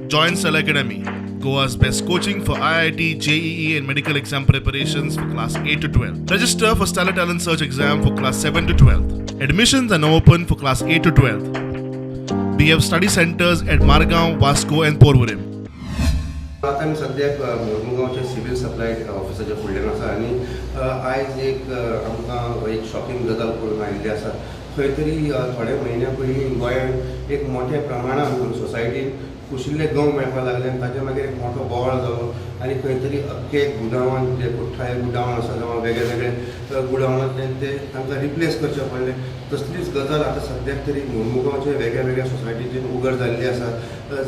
Join Stellar Academy, Goa's best coaching for IIT, JEE, and medical exam preparations for class 8 to 12. Register for Stellar Talent Search exam for class 7 to 12. Admissions are now open for class 8 to 12. We have study centers at Margao, Vasco, and Porvorim. आतां आमी सद्याक मोरमुगांवच्या civil supply ऑफिसाच्या फुडल्यान आसा आनी आयज एक आमकां एक शॉकिंग गजाल कळून आयिल्ली आसा. खंय तरी थोडे म्हयन्या पयलीं गोंयांत एक मोठ्या प्रमाणान सोसायटीन कुशिल्ले गंव मेळपाक लागले आनी ताचे मागीर एक मोठो बोवाळ जालो आनी खंय तरी अख्खे गुदांवान जे कुठ्ठाळे गुदांव आसा जावं वेगळे वेगळे गुदांवांतल्यान ते तांकां रिप्लेस करचे पडले. तसलीच गजाल आतां सद्याक तरी मोरमुगांवच्या वेगळ्या वेगळ्या सोसायटीचेर उगड जाल्ली आसा.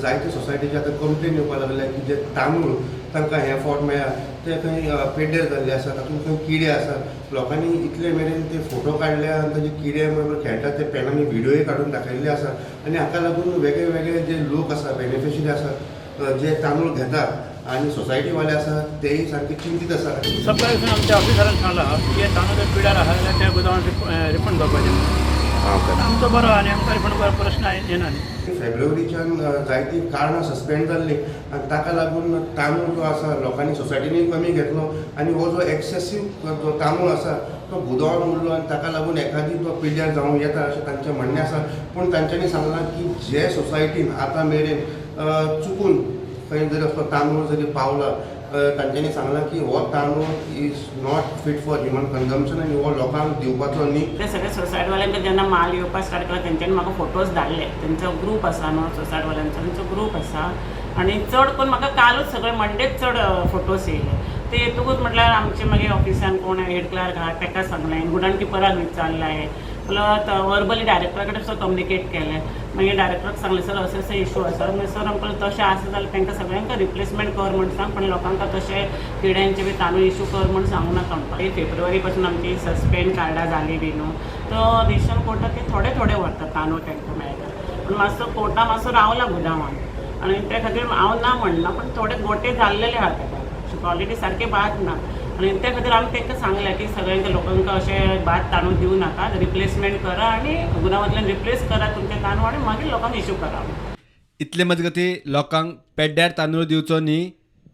जायते सोसायटीचे आतां कंप्लेन येवपाक लागल्या की जे तांदूळ तांकां हे फावट मेळ्ळा ते खंय पेड्डेर जाल्ले आसा, तातूंत खंय किडे आसा. लोकांनी इतले मेरेन ते फोटो काडले आनी ताजे किडे बरोबर खेळटात ते पेनांनी व्हिडियोय काडून दाखयल्ले आसा. आनी हाका लागून वेगळे वेगळे जे लोक आसा, बेनिफिशरी आसा, जे तांदूळ घेता आनी सोसायटीवाले आसा, तेय सारके चिंतीत आसा. सकाळी आमच्या ऑफिसरान सांगला की हे तांदूळ जर पिड्यार आहा जाल्यार त्या गुदांवान रिफंड करपाचें. आमचो बरो आनी आमकां रिफंड करपाक प्रश्न येना न्ही. फेब्रुवारीच्यान जायतीं कारणां सस्पेंड जाल्लीं आनी ताका लागून तांदूळ जो आसा लोकांनी सोसायटींनी कमी घेतलो आनी हो जो एक्सेसीव जो तांदूळ आसा तो गुदांवान उरलो आनी ताका लागून एखादी तो पिड्ड्यार जावं येता अशें तांचें म्हणणें आसा. पूण तांच्यांनी सांगलां की जे सोसायटीन आतां मेरेन चुकून खंय जरी असलो तांदूळ जरी पावला, तांच्यांनी सांगलां की हो तांदूळ is not fit for human consumption आनी हो लोकांक दिवपाचो न्ही. ते सगळे सोसायटीवाल्यांक जेन्ना माल येवपाक स्टार्ट केला, तेंच्यांनी म्हाका फोटोज धाडले. तेंचो ग्रूप आसा न्हू, सोसायटीवाल्यांचो तेंचो ग्रूप आसा. आनी चड करून म्हाका कालूच सगळे मंडेच चड फोटोज येयले. ते येतकूच म्हटल्यार आमचे मागीर ऑफिसान कोण हेड क्लार्क आहा तेका सांगलें, गुडान किपराक विचारलें, प्लस वर्बली डायरेक्टरा कडेन सुद्दां कम्युनिकेट केलें. मागीर डायरेक्टराक सांगलें, सर, अशें अशें इशू आसा. मागीर सर आमकां तशें आसा जाल्यार तांकां सगळ्यांक रिप्लेसमेंट कर म्हण सांग, पण लोकांक तशें किड्यांचे बी तांदूळ इशू कर म्हण सांगू नाका म्हणपाक. फेब्रुवारी पासून आमची सस्पेंड कार्डां जाली बी न्हू, तो रेशन कोटा ते थोडे थोडे व्हरतात तांदूळ, तांकां मेळटा, पूण मातसो कोटा मातसो रावला गुदांवान आनी त्या खातीर हांव ना म्हणना, पण थोडे गोटे जाल्लेले आहा ताका, क्वॉलिटी सारके बाद ना. आनी त्या खातीर आमी तांकां सांगलें की सगळ्यांक लोकांक अशें बाद तांदूळ दिवं नाका, रिप्लेसमेंट करा आनी गुदांवांतल्यान रिप्लेस करा तुमचे तांदूळ आनी मागीर लोकांक इशू करा. इतले मजगती, लोकांक पेड्ड्यार तांदूळ दिवचो न्ही,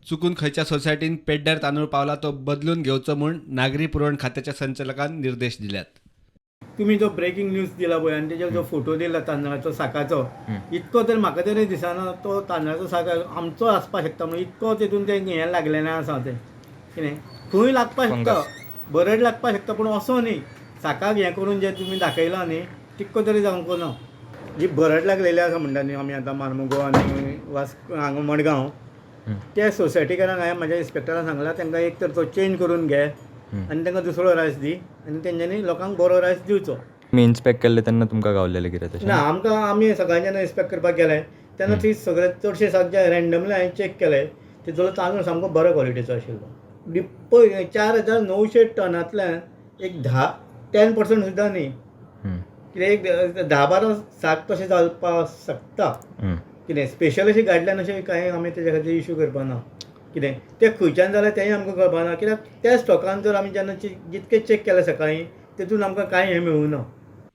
चुकून खंयच्या सोसायटीन पेड्ड्यार तांदूळ पावला तो बदलून घेवचो म्हूण नागरी पुरवण खात्याच्या संचालकान निर्देश दिल्यात. तुमी जो ब्रेकिंग न्यूज दिला पळय आनी तेजेर जो फोटो दिला तांदळाचो साकाचो, इतको तर म्हाका तरी दिसना तो तांदळाचो साक आमचो आसपाक शकता म्हणून. इतको तेतून तें हें लागलेलें आसा. तें कितें खंय लागपाक शकता, बरड लागपाक शकता, पूण असो न्ही. साकाक हें करून जें तुमी दाखयलां न्ही, तितको तरी जावंक ना. जी भरड लागलेली आसा म्हणटा न्ही आमी आतां मार्मुगो आनी वास्को हांगा मडगांव त्या सोसायटीकारांक हांवें म्हाज्या इन्स्पेक्टरान सांगलां, तांकां एक तर तो चेंज करून घे आनी तांकां दुसरो रायस दी आनी तेंच्यांनी लोकांक बरो रायस दिवचो. तुमी इन्स्पेक्ट केल्ले तेन्ना तुमकां गावलेलें कितें तशें? ना, आमकां आमी सकाळी जेन्ना इन्स्पेक्ट करपाक गेले तेन्ना ती सगळे चडशे साक जे रँडमली हांवें चॅक केले, तितूंतलो तांदूळ सामको बरो क्वॉलिटीचो आशिल्लो. पळय, 4900 टनांतल्यान एक 10, 10% सुद्दां न्ही. कितें एक 10-12 साक तशें जावपाक शकता. कितें स्पेशल अशी गायडलायन अशें कांय आमी तेज्या खातीर इशू करपाना. कितें तें खंयच्यान जालें तेंय आमकां कळपाना, कित्याक त्या स्टॉकान जर आमी जेन्ना जितकें चॅक केलें सकाळीं, तेतून आमकां कांय हें मेळूं ना.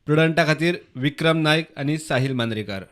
प्रुडंटा खातीर विक्रम नायक आनी साहिल मांद्रेकार.